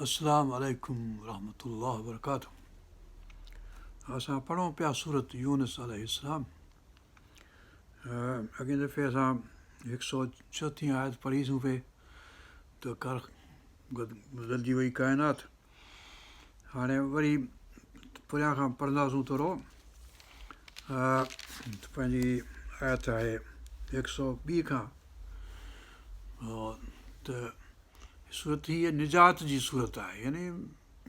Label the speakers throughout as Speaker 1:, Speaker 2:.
Speaker 1: السلام عليڪم ورحمة الله وبرڪاته اسان پڙهون پيا سورت يونس عليه السلام. اڳئين دفعي اسان هڪ سؤ چوٿين آيت پڙهيسون پئي ته ڪر بدلجي وئي ڪائنات. هاڻي وري پريان کان پڙهنداسون ٿورو. پنهنجي آيت آهي هڪ سؤ ٻي کان ته سورت هيء نجات جي سورت آهي، يعني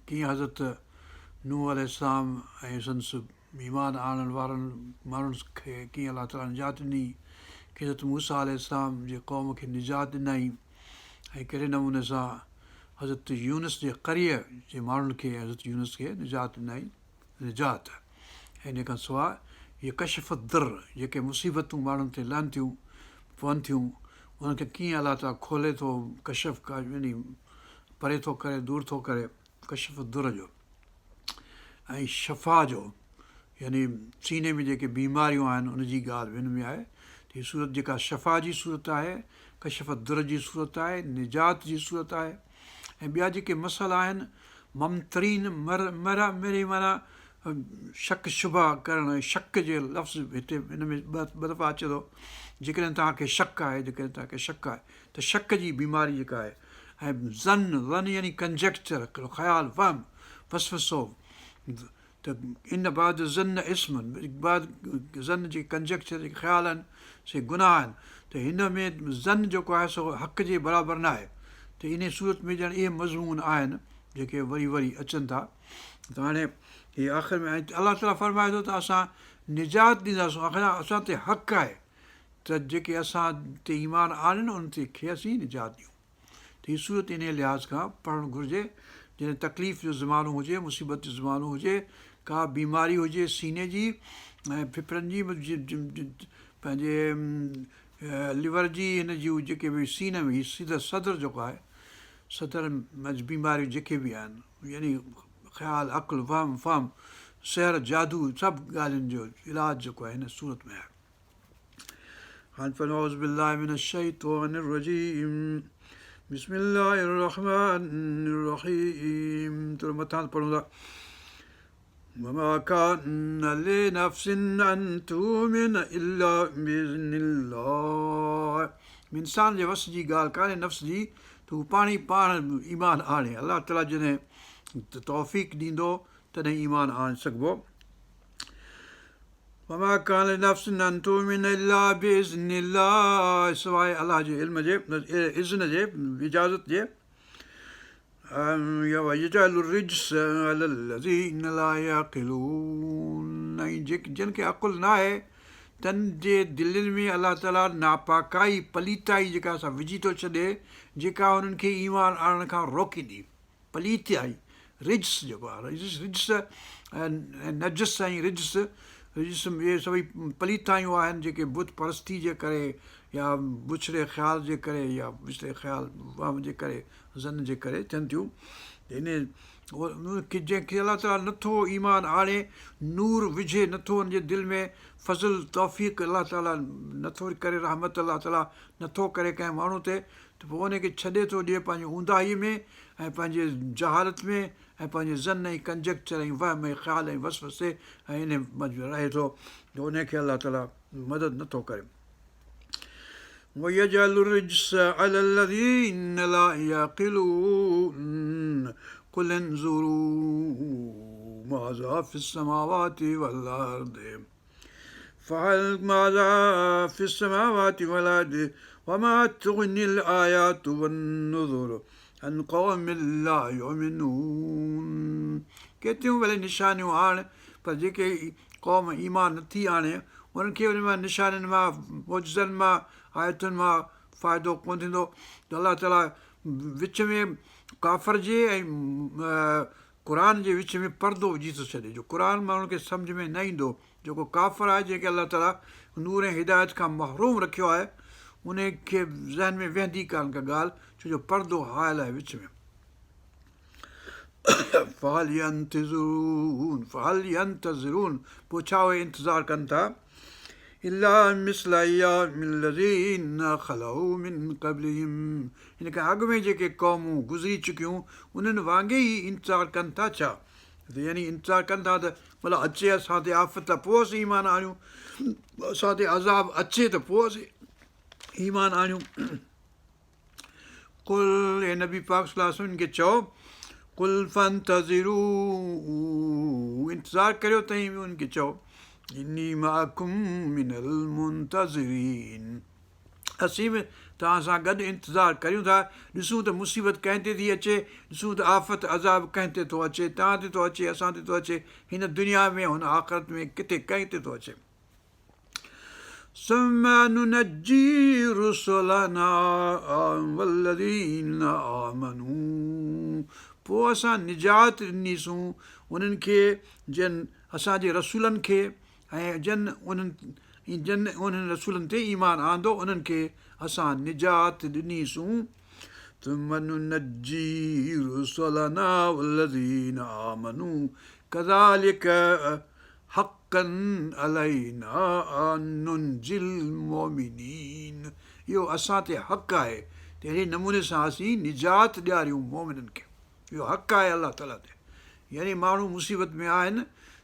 Speaker 1: ڪيئن حضرت نوح عليه السلام ۽ سندس ايمان آڻڻ وارن ماڻهن کي ڪيئن الله تعاليٰ نجات ڏني، ڪيئن حضرت موسيٰ عليه السلام جي قوم کي نجات ڏنائين ۽ ڪهڙي نموني سان حضرت يونس جي قريي جي ماڻهن کي حضرت يونس کي نجات ڏنائين. نجات ۽ ان کان سواء هيء ڪشف الضر، جيڪي مصيبتون ماڻهن تي لهن ٿيون، پون ٿيون، انهن کي ڪيئن الله تعاليٰ کولي ٿو، ڪشف يعني پري ٿو ڪري، دور ٿو ڪري، ڪشف الضر جو ۽ شفا جو يعني سيني ۾ جيڪي بيماريون آهن ان جي ڳالهه به هن ۾ آهي ته هي سورت جيڪا شفا جي سورت آهي، ڪشف الضر جي سورت آهي، نجات جي سورت آهي ۽ ٻيا جيڪي مسئلا آهن ممترين مر مرا مري معنيٰ شڪ شبه ڪرڻ ۽ شڪ جي لفظ هتي هن ۾ ٻه دفعا اچي ٿو جيڪڏهن توهان کي شڪ آهي جيڪڏهن توهان کي شڪ آهي ته شڪ جي بيماري جيڪا آهي ۽ ظن ظن يعني ڪنجيڪچر هڪڙو خيال وهم وسوسو ته ان بعد الظن اثم بعد ظن جيڪي ڪنجيڪچر جيڪي خيال آهن سي گناهه آهن ته هن ۾ ظن جيڪو آهي سو حق جي برابر نه آهي ته انهي صورت ۾ ڄڻ اهي مضمون آهن جيڪي وري وري اچن ٿا ته هاڻي هي آخر ۾ الله تعاليٰ فرمائي ٿو ته اسان نجات ڏينداسون آخر اسان تي حق آهي ته جيڪي اسان تي ايمان آڻين انهن تي کي اسين نجات ڏيون. ته هي سورت انهيء لحاظ کان پڙهڻ گهرجي، جڏهن تڪليف جو زمانو هجي، مصيبت جو زمانو هجي، ڪا بيماري هجي سيني جي ۽ ڦڦڙن جي پنهنجي ليور جي هن جون جيڪي به سيني ۾ هي سيڌ صدر جيڪو آهي صدر منجهه بيماريون جيڪي به آهن يعني خيال عقل وهم فهم سحر جادو سڀ ڳالهين جو علاج جيڪو آهي هن سورت ۾ آهي. هاڻ پڙهو اعوذ بالله من الشيطان الرجيم بسم الله الرحمن الرحيم ٿورو مٿان پڙهون ٿا وما كان لنفس ان تؤمن الا باذن الله انسان جي وس جي ڳالهه ڪانهي نفس جي ته هو پاڻ ئي پاڻ ايمان آڻي الله تعاليٰ جڏهن توفيق ڏيندو تڏهن ايمان آڻي سگهبو وما ڪان لنفس ان تؤمن الا باذن الله سواء الله جي علم جي اذن جي اجازت جي ويجعل الرجس علي الذين لا يعقلون ۽ جن کي عقل نه آهي تن جي دلين ۾ الله تعالي ناپاڪائي پليتائي جيڪا سا وجهي ٿو ڇڏي جيڪا انهن کي ايمان آڻڻ کان روڪيندي پليتائي، رجس، جيڪو آهي، رجس، رجس ۽ نجس ۽ رجس، رجس اهي سڀئي پليتايون آهن جيڪي بت پرستي جي ڪري يا بڇڙي خيال جي ڪري يا بڇڙي خيال وهم جي ڪري ظن جي ڪري ٿين ٿيون. ان جنهن کي الله تعاليٰ نٿو ايمان آڻي نور وجهي نٿو ان جي دل ۾ فضل توفيق الله تعاليٰ نٿو ڪري رحمت الله تعاليٰ نٿو ڪري ڪنهن ماڻهو تي ته پوء ان کي ڇڏي ٿو ڏئي پنهنجي اونداهيء ۾ ۽ پنهنجي جهالت ۾ ۽ پنهنجي ظن ۽ ڪنجيڪچر ۽ وهم ۽ خيال ۽ وسوسي ۽ انهي منجهه رهي ٿو ته انهي کي الله تعاليٰ مدد نه ٿو ڪري. ويجعل الرجس علي الذين لا يعقلون قل انظروا ماذا في السماوات والارض فهل ماذا في السماوات والارض وما تغني الآيات والنذر عن قوم لا يؤمنون ڪيتريون ڀلي نشانيون آڻ پر جيڪي قوم ايمان نٿي آڻي انهن کي ان مان نشانين مان معجزن مان آيتن مان فائدو ڪونه ٿيندو ته الله تعاليٰ وچ ۾ ڪافر جي ۽ قرآن جي وچ ۾ پردو وجهي ٿو ڇڏي جو قرآن ماڻهن کي سمجهه ۾ نه ايندو جيڪو ڪافر آهي جنهن کي الله تعالي نور ۽ هدايت کان محروم رکيو آهي ان کي ذهن ۾ ويهندي ڪانه ڪا ڳالهه ڇو جو پردو حائل آهي وچ ۾ فهل ينتظرون فهل ينتظرون پوء ڇا اهي انتظار ڪن ٿا؟ الا مثل ايام الذين خلو من قبلهم هن کان اڳ ۾ جيڪي قومون گذري چڪيون انهن وانگي ئي انتظار ڪن ٿا ڇا؟ يعني انتظار ڪن ٿا ته ڀلا اچي اسان تي آفت ته پوء اسين ايمان آڻيون، اسان تي عذاب اچي ته پوء اسين ايمان آڻيون. قل اي نبي پاڪ صلي الله عليه وسلم کي چئو قل فانتظروا انتظار ڪريو توهين به انهن کي چئو اني معڪم من المنتظرين اسين به توهان سان گڏ انتظار ڪريون ٿا ڏسون ته مصيبت ڪنهن تي ٿي اچي ڏسون ته آفت عذاب ڪنهن تي ٿو اچي توهان تي ٿو اچي اسان تي ٿو اچي هن دنيا ۾ هن آخرت ۾ ڪٿي ڪنهن تي ٿو اچي ثم ننجي رسلنا والذين آمنوا پوء اسان نجات ڏنيسون انهن کي جن اسان جي رسولن کي ۽ جن انهن جن انهن رسولن تي ايمان آندو انهن کي اسان نجات ڏنيسون ثم ننجي رسلنا والذين آمنوا ڪذلڪ حقا علينا ننجي المومنين اهو اسان تي حق آهي ته اهڙي نموني سان اسين نجات ڏياريون مؤمنن کي اهو حق آهي الله تعالي تي يعني ماڻهو مصيبت ۾ آهن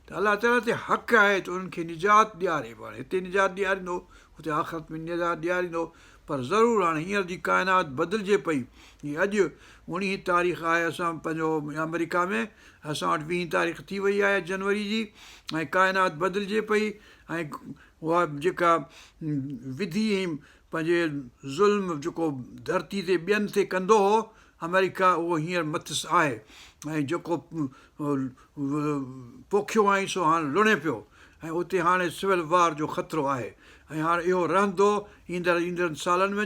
Speaker 1: ته الله تعالي تي حق آهي ته انهن کي نجات ڏياري پاڻ هتي نجات ڏياريندو هتي آخرت ۾ نجات ڏياريندو پر ضرور هاڻي هينئر جي ڪائنات بدلجي پئي هي اڄ اوڻيهين تاريخ آهي اسان پنهنجو آمريڪا ۾ اسان وٽ ويهين تاريخ ٿي وئي آهي جنوري جي ۽ ڪائنات بدلجي پئي ۽ اها جيڪا وڌي ۽ پنهنجي ظلم جيڪو ڌرتي تي ٻين تي ڪندو هو آمريڪا اهو هينئر مٿس آهي ۽ جيڪو پوکيو هئائين سو هاڻ لڻي پيو ۽ اتي هاڻي سول وار جو خطرو آهي ۽ هاڻ اهو رهندو ايندڙ ايندڙ سالن ۾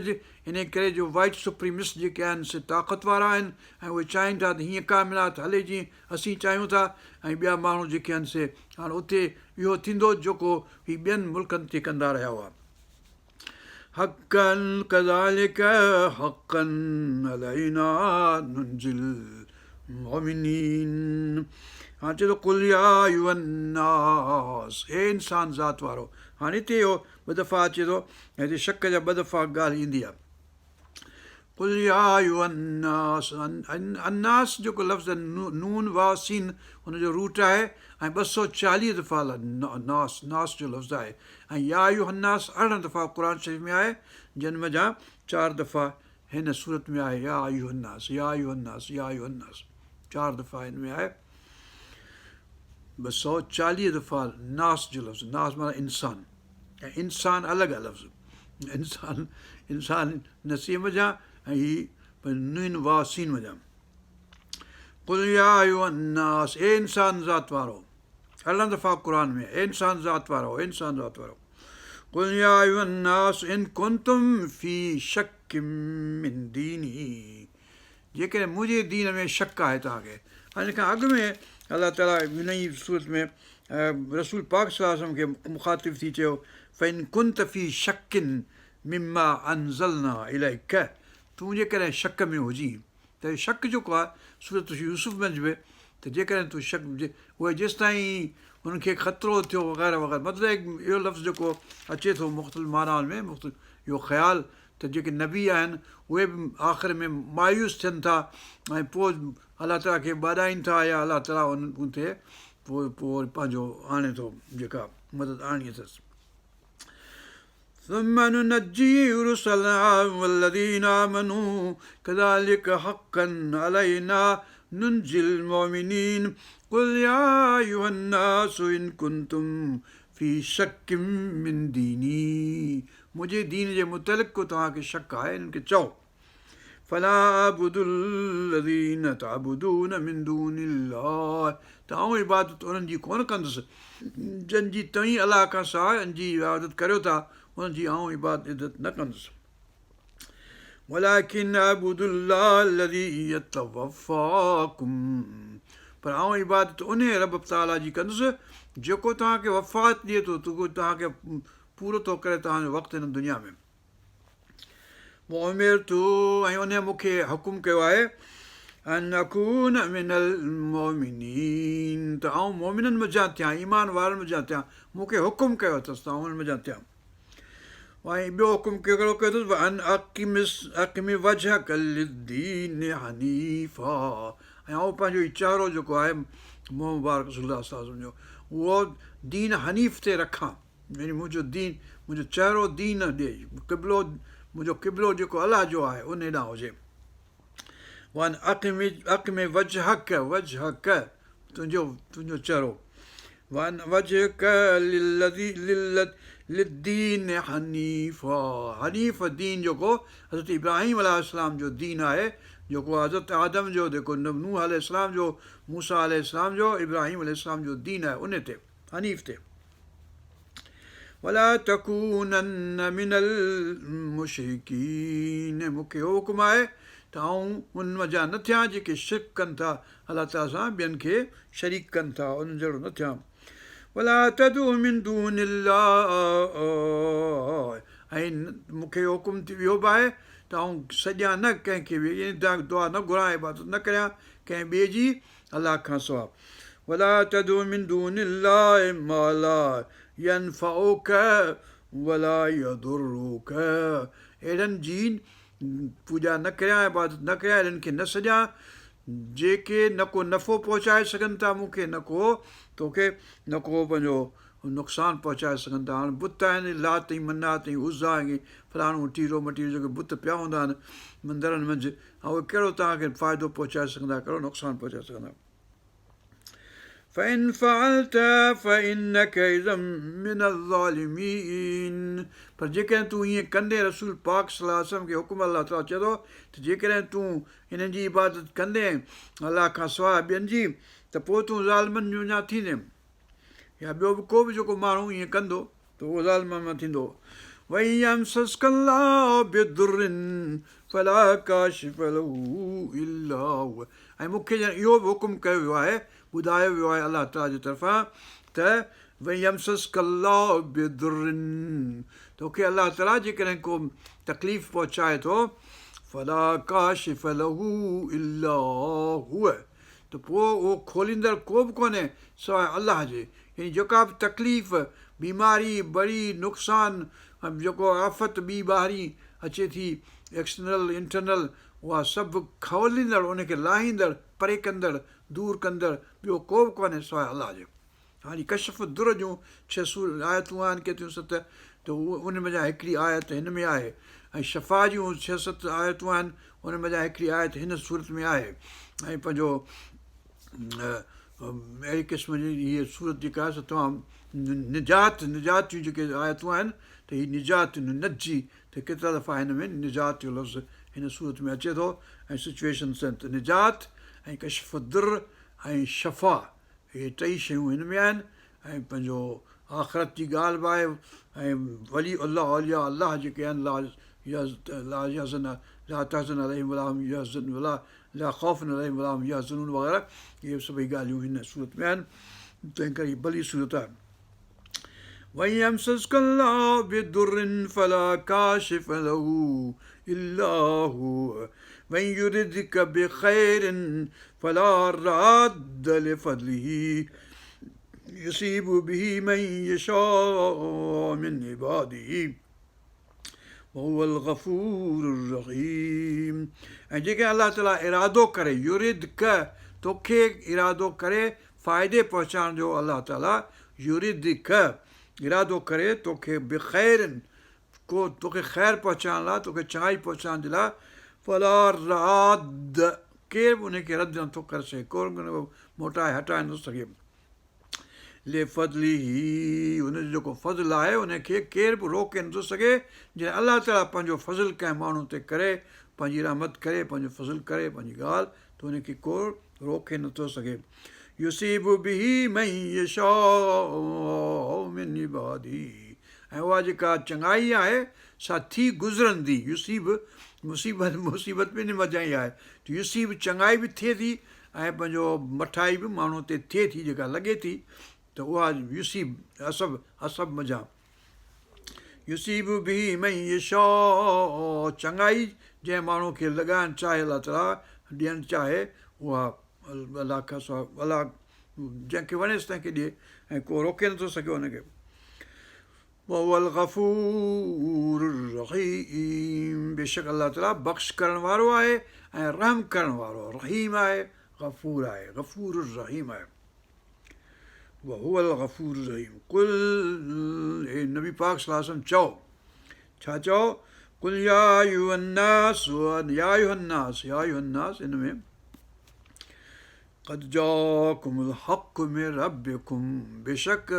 Speaker 1: انهي ڪري جو وائيٽ سپريمسٽ جيڪي آهن سي طاقت وارا آهن ۽ اهي چاهين ٿا ته هيئن ڪائنات هلي جيئن اسين چاهيون ٿا ۽ ٻيا ماڻهو جيڪي آهن سي هاڻ اتي اهو ٿيندو جيڪو هي ٻين ملڪن تي ڪندا رهيا هئا. حقا ڪذلڪ حقا علينا ننجي المؤمنين هاڻ چئي ٿو قل يا ايها الناس اي انسان ذات وارو هاڻي هتي اهو ٻه دفعا اچي ٿو ۽ هتي شڪ جا ٻه دفعا ڳالهه ايندي آهي قل يا ايها الناس الناس جيڪو لفظ نون واو سين ان جو روٽ آهي ۽ 240 دفعا ناس ناس جو لفظ آهي ۽ يا ايها الناس 18 دفعا قرآن شريف ۾ آهي جن منجهان چار دفعا هن سورت ۾ آهي يا ايها الناس يا ايها الناس يا ايها الناس چار دفعا هن ۾ آهي 240 دفعا ناس جو لفظ ناس معنيٰ انسان ۽ انسان الڳ آ لفظ انسان انسان نسيء منجهان ۽ هي نون واو سين منجهان قل يا ايها الناس اي انسان ذات وارو 18 دفعا قرآن ۾ اي انسان ذات وارو اي انسان ذات وارو قل يا ايها الناس ان ڪنتم في شڪ من ديني جيڪڏهن منهنجي دين ۾ شڪ آهي توهان کي ۽ ان کان اڳ ۾ الله تعاليٰ هن ئي سورت ۾ رسول پاڪ صلي الله عليه وسلم کي مخاطب ٿي چيو فان ڪنت في شڪ مما انزلنا اليڪ تون جيڪڏهن شڪ ۾ هجين ته شڪ جيڪو آهي سورت يوسف منجه به ته جيڪڏهن تون شڪ اهي جيستائين انهن کي خطرو ٿيو وغيره وغيره مطلب اهو لفظ جيڪو اچي ٿو مختلف معنائن ۾ مختلف اهو خيال ته جيڪي نبي آهن اهي به آخر ۾ مايوس ٿين ٿا ۽ پوء الله تعاليٰ کي ٻاڏائين ٿا يا الله تعاليٰ انهن تي پوء پوء وري پنهنجو آڻي ٿو جيڪا مدد آڻي اٿس. ثم ننجي رسلنا والذين آمنوا ڪذلڪ حقا علينا ننجي المؤمنين قل يا ايها الناس ان ڪنتم في شڪ من ديني منهنجي دين جي متعلق ڪو توهان کي شڪ آهي انهن کي چئو فلا اعبد الذين تعبدون من دون الله ته آئون عبادت انهن جي ڪونه ڪندس جن جي توهين الله کان سواء ان جي عبادت ڪريو ٿا انهن جي آئون عبادت نه ڪندس ولڪن اعبد الله الذي يتوفاڪم پر آئون عبادت انهي رب تعاليٰ جي ڪندس جيڪو توهان کي وفات ڏئي ٿو توهان کي پورو ٿو ڪري توهان جو وقت هن دنيا ۾. وامرت ۽ انهيء مون کي حڪم ڪيو آهي ان اڪون من المؤمنين ته آئون مؤمنن منجهان ٿيان، ايمان وارن منجهان ٿيان، مون کي حڪم ڪيو اٿس ته آئون انهن منجهان ٿيان. ۽ ٻيو حڪم ڪهڙو ڪيو اٿس وان اقم اقم وجهڪ للدين حنيفا ۽ آئون پنهنجو هي چهرو جيڪو آهي منهن مبارڪ رسول الله صلي الله عليه وسلم جو اهو دين حنيف تي رکان يعني منهنجو دين منهنجو چهرو دين ڏي قبلو منهنجو قبلو جيڪو الله جو آهي ان ڏانهن هجي وان اقم اقم وجهڪ وجهڪ تنهنجو تنهنجو چهرو وان وجهڪ للذي للدين حنيفا حنيف دين جيڪو حضرت ابراهيم عليه السلام جو دين آهي جيڪو حضرت آدم جو جيڪو نوح عليه السلام جو موسيٰ عليه السلام جو ابراهيم عليه السلام جو دين آهي ان تي حنيف تي ولا تڪونن من المشرڪين مون کي اهو حڪم آهي ته آئون ان منجهان نه ٿيان جيڪي شرڪ ڪن ٿا الله تعاليٰ سان ٻين کي شريڪ ڪن ٿا انهن جهڙو نه ٿيان ولا تدع من دون الله ۽ مون کي اهو حڪم اهو به آهي ته آئون سڏيان نه ڪنهن کي به يعني دعا نه گهران عبادت نه ڪريان ڪنهن ٻئي جي الله کان سواء ولا تدع من دون الله ما لا ينفعک ولا يضرک اهڙن جي پوڄا نه ڪريان عبادت نه ڪريان اهڙن کي نه سڏيان جيڪي نه ڪو نفعو پهچائي سگهن ٿا مون کي نه ڪو توکي نه ڪو پنهنجو نقصان پهچائي سگهن ٿا هاڻ بت آهن لات ۽ منات ۽ عزيٰ ۽ فلاڻو ٽيرو مٽيرو جيڪي بت پيا هوندا آهن مندرن منجهه اهي ڪهڙو توهان کي فائدو پهچائي سگهندا ڪهڙو نقصان پهچائي سگهندا فإن فعلت فإنك إذا من الظالمين پر جيڪڏهن تون ائين ڪندين رسول پاڪ صلي الله عليه وسلم کي حڪم الله تعالي چئي ٿو ته جيڪڏهن تون انهن جي عبادت ڪندين الله کان سواء ٻين جي ته پوء تون ظالمن منجهان ٿيندين يا ٻيو به ڪو به جيڪو ماڻهو ائين ڪندو ته اهو ظالمن مان ٿيندو. وان يمسسک الله بضر فلا ڪاشف له الا هو ۽ مون کي ڄڻ اهو به حڪم ڪيو ويو آهي، ٻڌايو ويو آهي الله تعالي جي طرفان ته وان يمسسک الله بضر توکي الله تعالي جيڪڏهن ڪو تڪليف پهچائي ٿو فلا ڪاشف له الا هو ته پوء اهو کوليندڙ ڪو به ڪونهي سواء الله جي، يعني جيڪا به تڪليف، بيماري، بڙي، نقصان، جيڪو آفت ٻي ٻاهرين اچي ٿي، External، Internal، اها سڀ کوليندڙ، ان کي لاهيندڙ، پري ڪندڙ، دور ڪندڙ ٻيو ڪو به ڪونهي سواء الله جي. هاڻي ڪشف الضر جون ڇهه سور آيتون آهن ڪيتريون ست ته ان منجهان هڪڙي آيت هن ۾ آهي ۽ شفا جون ڇهه ست آيتون آهن ان منجهان هڪڙي آيت هن سورت ۾ آهي ۽ پنهنجو اهڙي قسم جي هيء سورت جيڪا آهي سو تمام نجات نجات جون جيڪي آيتون آهن ته هي نجات نجي ته ڪيترا دفعا هن ۾ نجات جو لفظ هن سورت ۾ اچي ٿو ۽ سچويشنس آهن ته نجات ۽ ڪشف الضر ۽ شفا اهي ٽئي شيون هن ۾ آهن ۽ پنهنجو آخرت جي ڳالهه به آهي ۽ ولي الله اولياء الله جيڪي آهن لا لا يحزن لا تحزن عليهم ولا هم يحزن ولا لا خوف عليهم ولا هم يحزنون وغيره اهي سڀئي ڳالهيون هن سورت ۾ آهن تنهن ڪري هي ڀلي سورت آهي وان يمسسک الله بضر فلا ڪاشف له الا هو وان يردک بخير فلا راد لفضله يصيب به من يشاء من عباده وهو الغفور الرحيم ۽ جيڪڏهن الله تعالي ارادو ڪري يردک توکي ارادو ڪري فائدي پهچائڻ جو الله تعالي يردک ارادو ڪري توکي بخير ڪو توکي خير پهچائڻ لاء توکي چڱائي پهچائڻ جي لاء فلا راد ڪير به ان کي رد نٿو ڪري سگهي ڪو به موٽائي هٽائي نٿو سگهي لفضله ان جو جيڪو فضل آهي ان کي ڪير به روڪي نٿو سگهي جڏهن الله تعاليٰ پنهنجو فضل ڪنهن ماڻهو تي ڪري پنهنجي رحمت ڪري پنهنجو فضل ڪري پنهنجي ڳالهه ته ان کي ڪو روڪي نٿو سگهي يصيب به من يشاء من عباده ۽ اها جيڪا چڱائي آهي سا ٿي گذرندي يصيب مصيبت مصيبت به ان منجهان ئي آهي ته يصيب چڱائي به ٿئي ٿي ۽ پنهنجو مٺائي به ماڻهو تي ٿئي ٿي جيڪا لڳي ٿي ته اها يصيب اصب اصب منجهان يصيب به من يشاء چڱائي جنهن ماڻهو کي لڳائڻ چاهي الله تعالي ڏيڻ چاهي اها الله کان سواء الله جنهن کي وڻيس تنهن کي ڏئي ۽ ڪو روڪي نٿو سگهي ان کي. وهو الغفور الرحيم بيشڪ الله تعالي بخش ڪرڻ وارو آهي ۽ رحم ڪرڻ وارو رحيم آهي غفور آهي غفور الرحيم آهي وهو الغفور الرحيم قل اي نبي پاڪ صلي الله عليه وسلم چئو ڇا چئو قل يا ايها الناس يا ايها الناس يا ايها الناس ان ۾ قد جاءڪم الحق من ربڪم بيشڪ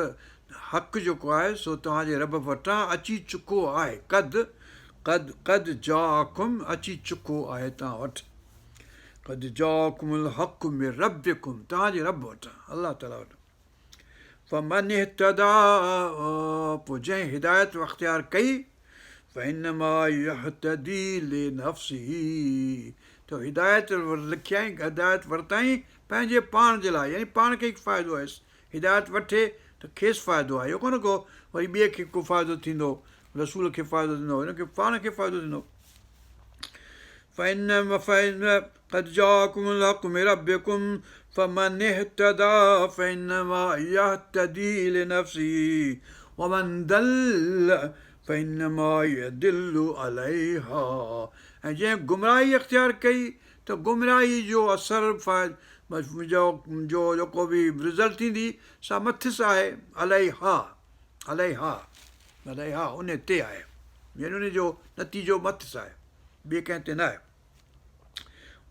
Speaker 1: حق جيڪو آهي سو توهان جي رب وٽان اچي چڪو آهي قد قد قد جاءڪم اچي چڪو آهي توهان وٽ قد جاءڪم الحق من ربڪم توهان جي رب وٽان الله تعالي وٽان فمن اهتديٰ پوء جنهن هدايت اختيار ڪئي فانما يهتدي لنفسه ته هدايت لکيائين هدايت ورتائين پنهنجي پاڻ جي لاء يعني پاڻ کي ئي فائدو آهيس هدايت وٺي ته کيس فائدو آهي اهو ڪونه ڪو وري ٻئي کي ڪو فائدو ٿيندو رسول کي فائدو ٿيندو هن کي پاڻ کي فائدو ٿيندو فإن فإن قد جاءڪم الحق من ربڪم فمن اهتدي فانما يهتدي لنفسه ومن ضل فانما يضل عليها ۽ جنهن گمراهي اختيار ڪئي ته گمراهي جو اثر جو جو جيڪو به رزلٽ ٿيندي سا مٿس آهي عليها عليها عليها ان تي آهي يعني ان جو نتيجو مٿس آهي ٻئي ڪنهن تي نه آهي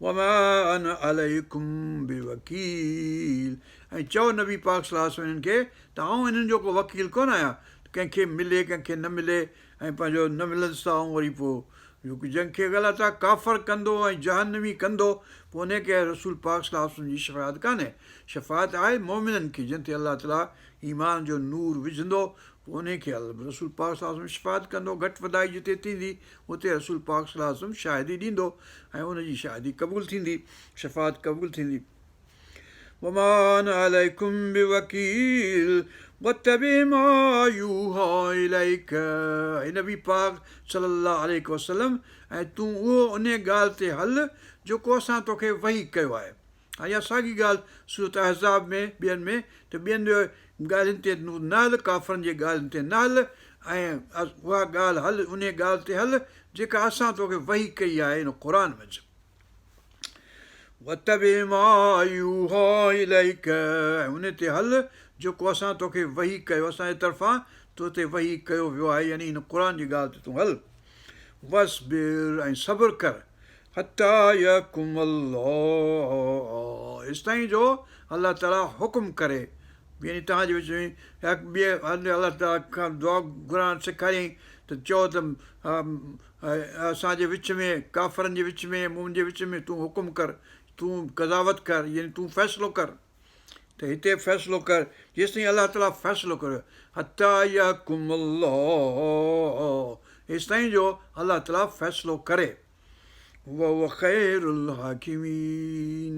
Speaker 1: وما انا عليڪم بوڪيل ۽ چئو نبي پاڪ صلي الله عليه وسلم انهن کي ته آئون انهن جو ڪو وڪيل ڪونه آهيان ڪنهن کي ملي ڪنهن کي نه ملي ۽ پنهنجو نه ملندس ته آئون وري پوء جنهن کي الله تعاليٰ ڪافر ڪندو ۽ جهنمي ڪندو پوء انهي کي رسول پاڪ صلي الله عليه وسلم جي شفاعت ڪانهي شفاعت آهي مؤمنن کي جن تي الله تعاليٰ ايمان جو نور وجهندو پوء انهي کي رسول پاڪ صلي الله عليه وسلم شفاعت ڪندو گهٽ وڌائي جتي ٿيندي اتي رسول پاڪ صلي الله عليه وسلم شاهدي ڏيندو ۽ ان جي شاهدي قبول ٿيندي، شفاعت قبول ٿيندي. وما انا عليڪم بوڪيل واتبع ما يوحي اليڪ اي نبي پاڪ صلي الله عليه وسلم ۽ تون اهو انهي ڳالهه تي هل جيڪو اسان توکي وحي ڪيو آهي. ۽ اها ساڳي ڳالهه سورة احزاب ۾ ٻين ۾ ته ٻين ڳالهين تي نه هل ڪافرن جي ڳالهين تي نه هل ۽ اها ڳالهه هل انهيء ڳالهه تي هل جيڪا اسان توکي وحي ڪئي آهي هن قرآن منجه. واتبع ما يوحي اليڪ ۽ انهي تي هل جيڪو اسان توکي وحي ڪيو اسان جي طرفان تو تي وحي ڪيو ويو آهي يعني هن قرآن جي ڳالهه تي تون هل. واصبر ۽ صبر ڪر حتيٰ يحڪم الله ايستائين جو الله تعاليٰ حڪم ڪري يعني توهان جي وچ ۾ ٻئي هنڌ الله تعاليٰ کان دعا گهرڻ سيکاريائين ته چئو ته اسان جي وچ ۾ ڪافرن جي وچ ۾ مؤمن جي وچ ۾ تون حڪم ڪر تون قضاوت ڪر يعني تون فيصلو ڪر ته هتي فيصلو ڪر جيستائين الله تعاليٰ فيصلو ڪري حتيٰ يحڪم الله ايستائين جو الله تعاليٰ فيصلو ڪري وهو خير الحاڪمين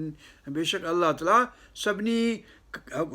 Speaker 1: ۽ بيشڪ الله تعاليٰ سڀني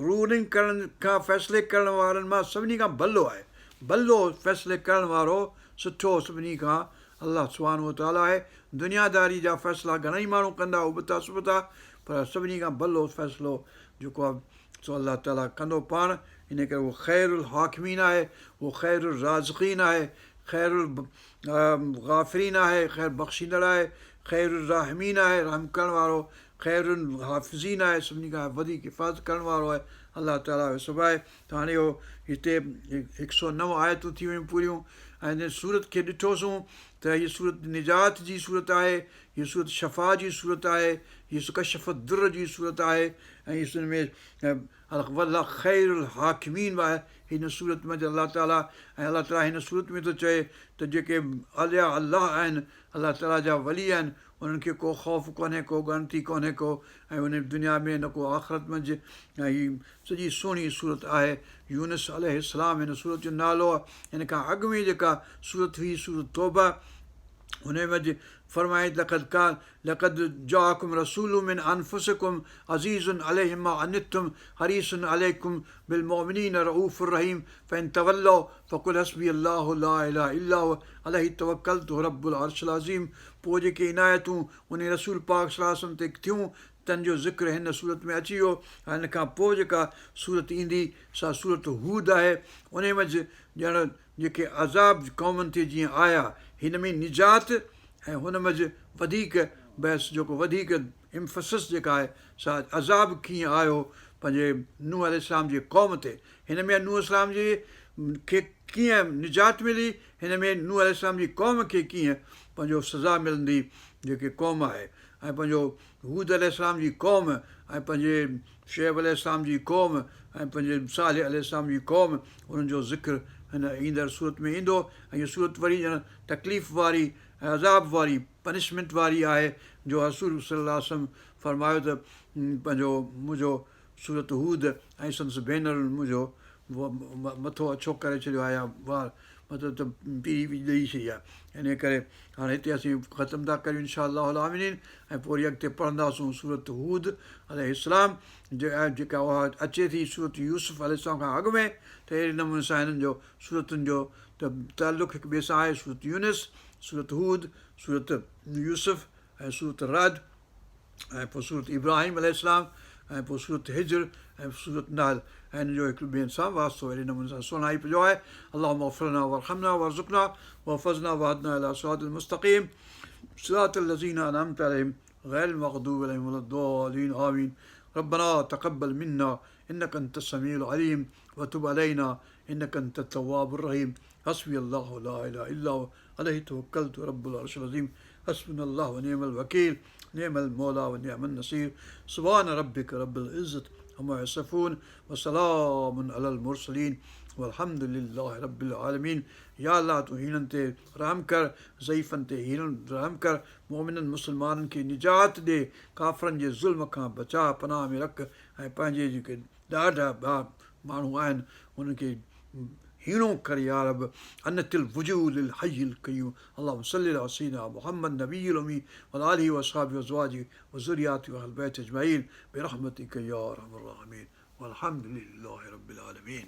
Speaker 1: رولنگ ڪرڻ کان فيصلي ڪرڻ وارن مان سڀني کان ڀلو آهي ڀلو فيصلي ڪرڻ وارو سٺو سڀني کان الله سبحانه وتعاليٰ آهي دنياداري جا فيصلا گهڻائي ماڻهو ڪندا ابتا سبتا پر سڀني کان ڀلو فيصلو جيڪو آهي سو الله تعاليٰ ڪندو پاڻ ان ڪري هو خير الحاڪمين آهي هو خير الرازقين آهي خير الغافرين آهي خير بخشيندڙ آهي خير الراحمين آهي رحم ڪرڻ وارو خير الحافظين آهي سڀني کان وڌيڪ حفاظت ڪرڻ وارو آهي الله تعاليٰ اهو سڀ آهي ته هاڻي اهو هتي هڪ سو نو آيتون ٿي ويون پوريون ۽ هن سورت کي ڏٺوسون ته هيء سورت نجات جي سورت آهي هيء سورت شفا جي سورت آهي هيء ڪشف الضر جي سورت آهي ۽ هن ۾ والله خير الحاڪمين به آهي هن سورت ۾ الله تعاليٰ ۽ الله تعاليٰ هن سورت ۾ ٿو چئي ته جيڪي اولياء الله آهن الله تعاليٰ جا ولي آهن انهن کي ڪو خوف ڪونهي ڪو ڳڻتي ڪونهي ڪو ۽ ان دنيا ۾ نه ڪو آخرت منجهه ۽ هي سڄي سهڻي سورت آهي يونس عليه السلام هن سورت جو نالو آهي هن کان اڳ ۾ جيڪا سورت هئي سورت توبه هن منجه فرمائي لقد ڪان لقد جاءڪم رسول من انفسڪم عزيز عليه ما عنتم حريص عليڪم بالمؤمنين رؤوف رحيم فان تولوا فقل حسبي الله لا اله الا هو عليه توڪلت هو رب العرش العظيم پوء جيڪي عنايتون انهي رسول پاڪ صلي الله عليه وسلم تي ٿيون تن جو ذڪر هن سورت ۾ اچي ويو ۽ ان کان پوء جيڪا سورت ايندي سا سورت هود آهي انهي منجه ڄڻ جيڪي عذاب قومن تي جيئن آيا، هن ۾ نجات ۽ هن منجه وڌيڪ بحث جيڪو وڌيڪ Emphasis جيڪا آهي سا عذاب ڪيئن آيو پنهنجي نوح عليه السلام جي قوم تي، هن ۾ نوح عليه السلام جي کي ڪيئن نجات ملي، هن ۾ نوح عليه السلام جي قوم کي ڪيئن پنهنجو سزا ملندي جيڪي قوم آهي ۽ پنهنجو هود عليه السلام جي قوم ۽ پنهنجي شعيب عليه السلام جي قوم ۽ پنهنجي صالح عليه السلام جي قوم انهن جو ذڪر هن ايندڙ سورت ۾ ايندو ۽ هيء سورت وري ڄڻ تڪليف واري ۽ عذاب واري Punishment واري آهي جو رسول صلي الله عليه وسلم فرمايو ته پنهنجو منهنجو سورت هود ۽ سندس ڀينرن منهنجو مٿو اڇو ڪري ڇڏيو آهي يا وار مطلب ته پيري به ڏئي ڇڏي آهي انهيء ڪري هاڻي هتي اسين ختم ٿا ڪريون ان شاء الله العالمين ۽ پوء وري اڳتي پڙهنداسون سورت هود عليه السلام جيڪا اها اچي ٿي سورت يوسف عليه السلام کان اڳ ۾ ته اهڙي نموني سان هنن جو سورتن جو ته تعلق هڪ ٻئي سان آهي سورت يونس سورت هود سورت يوسف ۽ سورت رعد ۽ پوء سورت ابراهيم عليه السلام ۽ پوء سورت حجر ۽ سورت نحل ۽ انهن جو هڪ ٻئي سان واسطو اهڙي نموني سان سهڻائپ جو آهي اللهم اغفر لنا وارحمنا وارزقنا واحفظنا واهدنا الي صراط المستقيم صراط الذين انعمت عليهم غير المغضوب عليهم ولا الضالين آمين ربنا تقبل منا انك انت السميع العليم وتب علينا انك انت التواب الرحيم حسبي الله لا اله الا هو عليه توڪلت رب العرش العظيم حسبنا الله ونعم الوڪيل نعم الموليٰ ونعم النصير سبحان ربك رب العزة عما يصفون وسلام علي المرسلين والحمد لله رب العالمين يا الله تون هيڻن تي رحم ڪر ضعيفن تي هيڻن رحم ڪر مؤمنن مسلمانن کي نجات ڏي ڪافرن جي ظلم کان بچاء پناهه ۾ رک ۽ پنهنجي جيڪي ڏاڍا ٻيا ماڻهو آهن انهن کي هيڻو ڪر يا رب عنت الوجوه للحي القيوم اللهم صل علي سيدنا محمد نبي الامي وعلي آله واصحابه وازواجه وذرياته واهل بيته اجمعين برحمتك يا ارحم الراحمين والحمد لله رب العالمين.